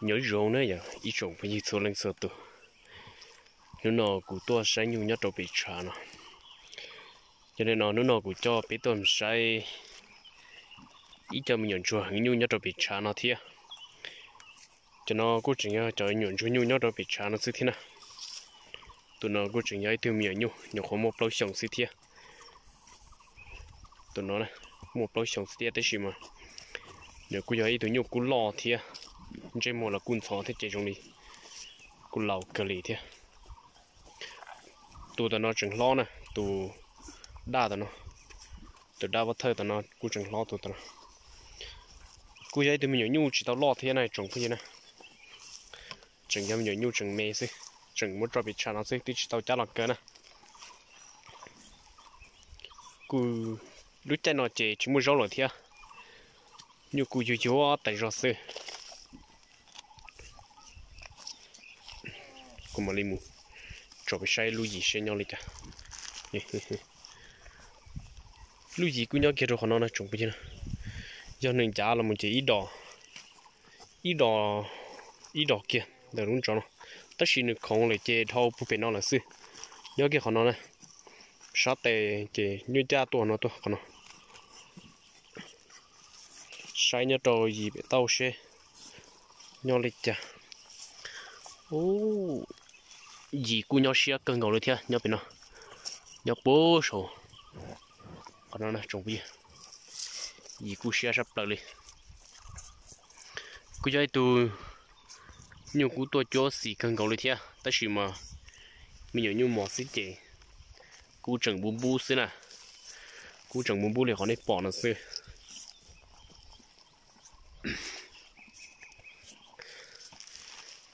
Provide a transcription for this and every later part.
Nyob zoo na yog ib tsoom phooj ywg txhua leej txhua tus, hnub no kuv tuaj saib nyuj nyob rau pem tshav no. Yog li no hnub no kuv coj peb tuaj saib ib co me nyuam ntsuag heev nyuj nyob rau pem tshav no thiab. Cov no kuj tseem yog cov nyuam ntsuag nyuj nyob rau pem tshav no xwb thiab na. Tus no kuj tseem yog ib tug me nyuam nyuj nyuam qhuav muaj plaub xyoos xwb thiab. Tus no muaj plaub xyoos xwb thiab tab sis mas nws kuj yog ib tug nyuj kub loj thiab, ntsej muag los kuj ntxhov thiab ces zoo li kuj laus kawg li thiab. Tus tam no tseem hlob na, tus daj tam no, tus daj pov thawj tam no kuj tseem hlob tus tam no. Kuj yog ib tug me nyuam nyuj tsis tau loj thiab na tsoom phooj ywg na. Tseem yog me nyuam nyuj tseem me xwb, tseem muab tso pem tshav no xwb twb tsis tau cab los kaw na. Kuj lub caij no ces tsis muaj zaub lawm thiab, nyuj kuj yuag yuag tas zog xwb. Kuv mam li mus tsom pem saib lub yim seb nyob li cas. Lub yim kuj nyob kiag rau qhov no na tsoom phooj ywg na. Yog nws ncav los mus ces ib dos, ib dos, ib dos kiag ntawm lub ntsov no, tab sis nws khoov lawm ces dhau puag pem no lawm xwb. Nyob kiag qhov no na, sab tes ces nyuj ncaj tuaj no tuaj qhov no. Saib nyob rau yim pem tauj seb nyob li cas. Yim kuj nyob siab kawg nkaus li thiab nyob pem no, nyob puag saum qhov no na tsoom phooj ywg. Yim kuj siab sab plaws li. Kuj yog ib tug nyuj kub tuaj cuab xis kawg nkaus li thiab tab sis mas me nyuam nyuj mos xwb ces kuj tseem npub npub xwb na. Kuj tseem npub npub li qhov nej pom no xwb.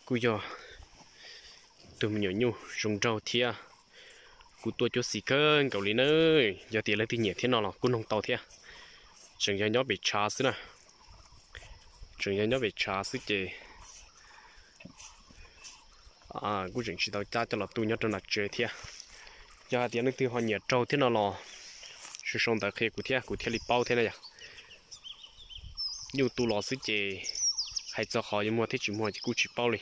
Kuj yog tus me nyuam nyuj zoo nraug thiab kuj tuaj cuab xis kawg nkaus li na. Yog tias leej twg nyiam thiab no los kuj noog tau thiab. Tseem yog nyob pem tshav xwb na. Tseem yog nyob pem tshav xwb ces kuj tseem tsis tau cab coj los tu nyob rau nram tsev thiab. Yog hais tias leej twg ho nyiam raug thiab no los sau sau ntawv qhia kuv thiab kuv thiaj li paub thiab na yom. Nyuj tu los xwb ces hais txog qhov yuav muag thiab tsis muag ces kuj tsis paub li.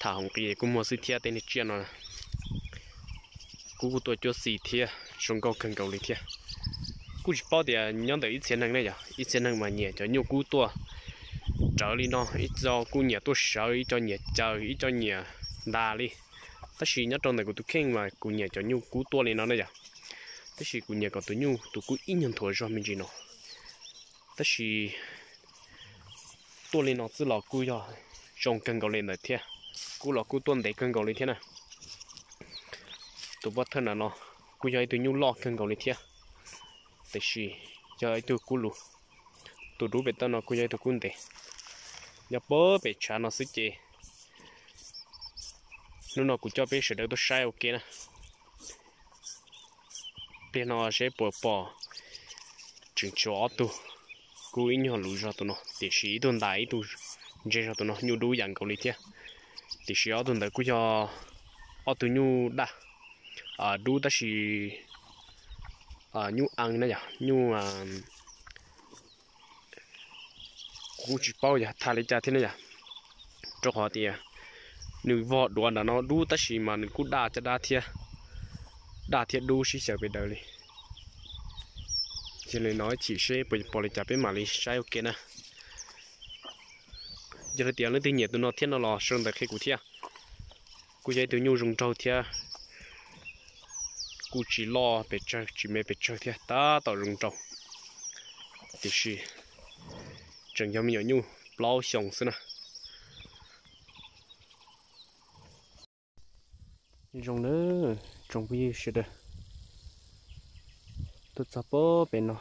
Tham hauv nqi kuj muag xwb thiab tej niag tsiaj no. Kuj kuj tuaj cuab xis thiab zoo nkauj kawg nkaus li thiab. Kuj tsis paub tias nyob ntawm ib txhia neeg ne yom, ib txhia neeg mas nyiam cov nyuj kub tuaj rawv li no, ib co kuj nyiam tuaj sawv, ib co nyiam caws, ib co nyiam ntas li. Tab sis nyob rau ntawm kuv tus kheej mas kuv nyiam cov nyuj kub tuaj li no na yom. Tab sis kuv nyiam kom tus nyuj tus kub ib nyuag nthuav zog me ntsis no. Tab sis tuaj li no xwb los kuj yog zoo kawg nkaus li ntawd thiab. Kub los kuj tuaj ntev kawg nkaus li thiab na. Tus pov thawj na no kuj yog ib tug nyuj loj kawg nkaus li thiab. Tiam sis yog ib tug kub lus. Tus dub pem toj no kuj yog ib tug kub ntev. Nyob puag pem tshav no xwb ces hnub no kuv coj peb sawv daws tuaj saib ua ke na. Pliag no seb puas pom tseem tshuav ob tug kub ib nyuag luv zog tus no, tiam sis ib tug ntas ib tug ntse zog tus no nyuj dub yam nkaus li thiab. Tiam sis ob tug ntawd kuj yog ob tug nyuj daj, dub tab sis nyuj ees na yom, nyuj kuv kuj tsis paub yog tham li cas thiab ne yom. Rau qhov tias nws vog duav nram no dub tab sis mas nws kuj daj caj dab thiab, daj thiab dub sib xyaw pes daws li. Yog li no ib chim seb puas pom li cas peb mam li saib ua ke na. Yog li tias leej twg nyiam tus no thiab no los sau ntawv qhia kuv thiab. Kuj yog ib tug nyuj zoo nraug thiab, kuj tsis loj pes tsawg tsis me pes tsawg thiab tab tom zoo nraug. Tiam sis tseem yog me nyuam nyuj plaub xyoos xwb na. Zoo na, tsoom phooj ywg sawv daws, tuaj txog puag pem no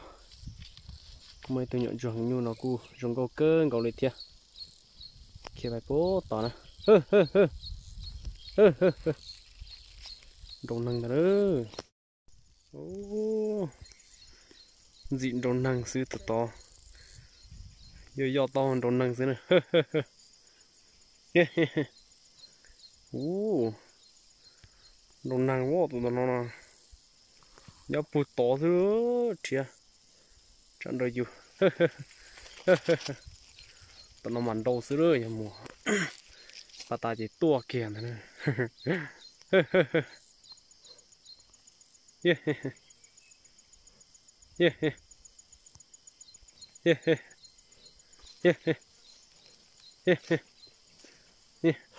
muaj ib tug nyuam ntsuag heev nyuj no kuj zoo nkauj kawg nkaus li thiab. Khiav pais puag tod na. Nrau neeg ntag na. Ntxim nrau neeg xwb tus tod, yog yoj tau nrau neeg xwb na. Ub, nrau neeg ua tus tod no no, nyob puag tod xwb, rhiav tsam nrau yus. Tom no mas nrau xwb, yog mus pas tas ces tuaj kiag ntag.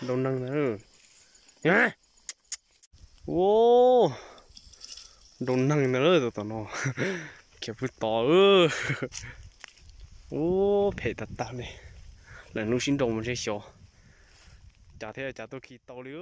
Nrau neeg ntag. Ua, nrau neeg ntag tus tom no. Khiav pw tod. Ua, phem tag tag li. Lwm hnub sib nrau mus seb xyov cas thiab cas tuaj khi tau li.